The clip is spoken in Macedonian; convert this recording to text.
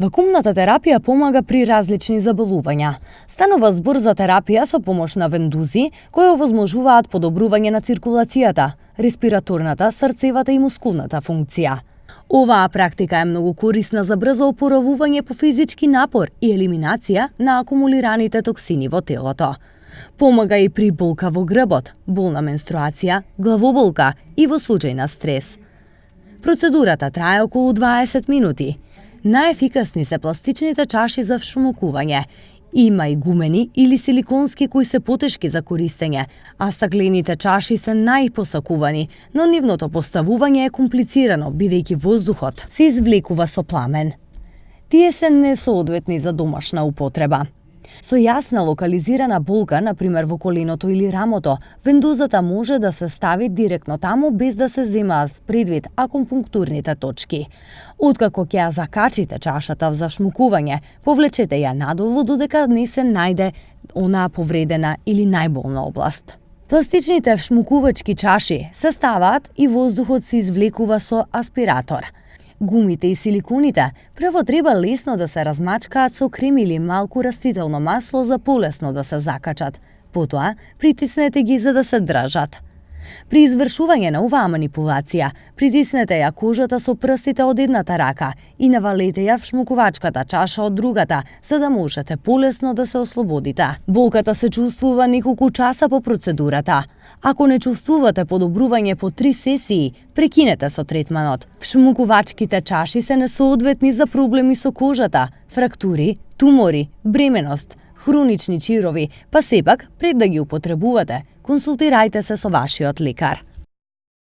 Вакуумната терапија помага при различни заболувања. Станува збор за терапија со помош на вендузи, кои овозможуваат подобрување на циркулацијата, респираторната, срцевата и мускулната функција. Оваа практика е многу корисна за брзо опоравување по физички напор и елиминација на акумулираните токсини во телото. Помага и при болка во грбот, болна менструација, главоболка и во случај на стрес. Процедурата трае околу 20 минути. Најефикасни се пластичните чаши за вшмукување. Има и гумени или силиконски кои се потешки за користење, а стаклените чаши се најпосакувани, но нивното поставување е комплицирано, бидејќи воздухот се извлекува со пламен. Тие се несоодветни за домашна употреба. Со јасна локализирана болка, например во коленото или рамото, вендузата може да се стави директно таму без да се земаат предвид акупунктурните точки. Откако ќе ја закачите чашата за вшмукување, повлечете ја надолу додека не се најде онаа повредена или најболна област. Пластичните вшмукувачки чаши се ставаат и воздухот се извлекува со аспиратор. Гумите и силиконите прво треба лесно да се размачкаат со крем или малку растително масло за полесно да се закачат. Потоа, притиснете ги за да се држат. При извршување на оваа манипулација, притиснете ја кожата со прстите од едната рака и навалете ја вшмукувачката чаша од другата, за да можете полесно да се ослободите. Болката се чувствува неколку часа по процедурата. Ако не чувствувате подобрување по 3 сесии, прекинете со третманот. Вшмукувачките чаши се несоодветни за проблеми со кожата, фрактури, тумори, бременост, хронични чирови, па сепак, пред да ги употребувате, консултирајте се со вашиот лекар.